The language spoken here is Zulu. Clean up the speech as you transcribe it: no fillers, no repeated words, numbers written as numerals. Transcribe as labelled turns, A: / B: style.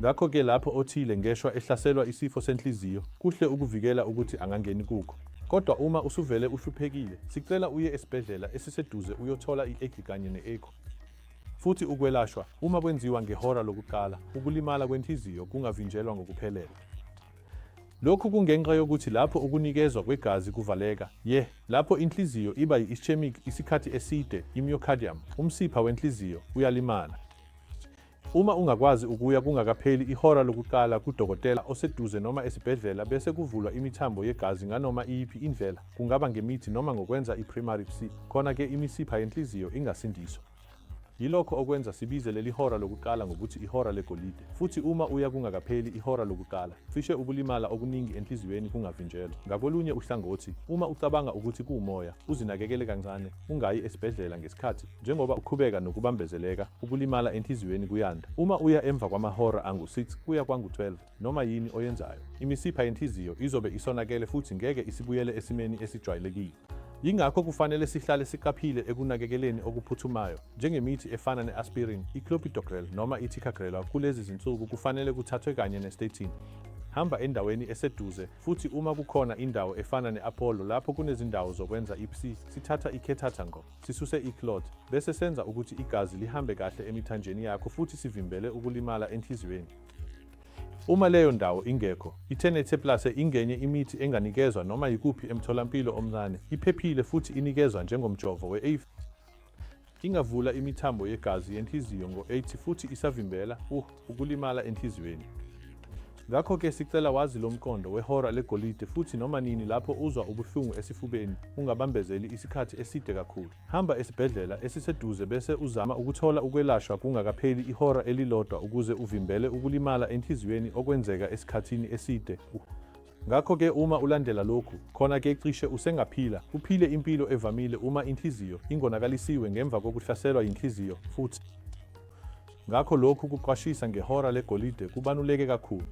A: Ngakho-ke lapho othile ngeshwa ehlaselwa isifo senhliziyo, kuhle ukuvikela ukuthi angangeni kukho. Kodwa uma usuvele uhluphekile, sicela uye esibhedlela esiseduze uyothola i-ECG kanye ne-echo. Futhi ukwelashwa, uma kwenziwa ngehora lokuqala, ukulimala kwenhliziyo kungavinjelwa ngokuphelele. Lokhu kungenxa yokuthi lapho ukunikezwa kwegazi kuvaleka, ye, lapho inhliziyo iba yi-ischemic isikhathi eside, i-myocardium, umsipha wenhliziyo, uyalimala. Uma ungakwazi ukuya kungakapheli ihora lokuqala kudokotela oseduze noma esibhedlela bese kuvulwa imithambo yegazi nganoma iyiphi indlela, kungaba ngemithi noma ngokwenza i-primary PSI, khona-ke imisipha yenhliziyo ingasindiswa. Yilokho okwenza sibize leli hora lokuqala ngokuthi ihora legolide. Futhi uma uya kungakapheli ihora lokuqala, cishe ukulimala okuningi enhliziyweni kungavinjelwa. Ngakolunye uhlangothi, uma ucabanga ukuthi kuwumoya, uzinakekele kancane, ungayi esibhedlela ngesikhathi, njengoba uqhubeka nokubambezeleka, ukulimala enhliziyweni kuyanda. Uma uya emva kwamahora angu-6 kuya kwangu-12, noma yini oyenzayo, imisipha yenhliziyo izobe isonakele futhi ngeke isibuyele esimeni esijwayelekile. Yingakho kufanele sihlale siqaphile ekunakekeleni okuphuthumayo, njengemithi efana ne-aspirin, i-clopidogrel noma i-ticagrelor kulezi zinsuku kufanele kuthathwe kanye ne-statin. Hamba endaweni eseduze, futhi uma kukhona indawo efana ne-Apollo lapho kunezindawo zokwenza i-PSI, sithatha i-catheter ngqo, sisuse i-clot, bese senza ukuthi igazi lihambe kahle emithanjeni yakho futhi sivimbele ukulimala enhliziyweni. Uma leyo ndawo ingekho, i-Tenecteplase ingenye imithi enganikezwa noma yikuphi emtholampilo omncane, iphephile futhi inikezwa njengomjovo we-HIV. Ingavula imithambo yegazi yenhliziyo ngo-80 futhi isavimbela ukulimala enhliziyweni. Ngakho-ke sicela wazi lo mqondo wehora legolide futhi noma nini lapho uzwa ubuhlungu esifubeni, ungabambezeli isikhathi eside kakhulu. Hamba esibhedlela esiseduze bese uzama ukuthola ukwelashwa kungakapheli ihora elilodwa ukuze uvimbele ukulimala enhliziyweni okwenzeka esikhathini eside. Ngakho-ke uma ulandela lokhu, khona-ke cishe usengaphila, uphile impilo evamile uma inhliziyo ingonakalisiwe ngemva kokuhlaselwa yinhliziyo, futhi. Ngakho lokhu kuqwashisa ngehora legolide kubaluleke kakhulu.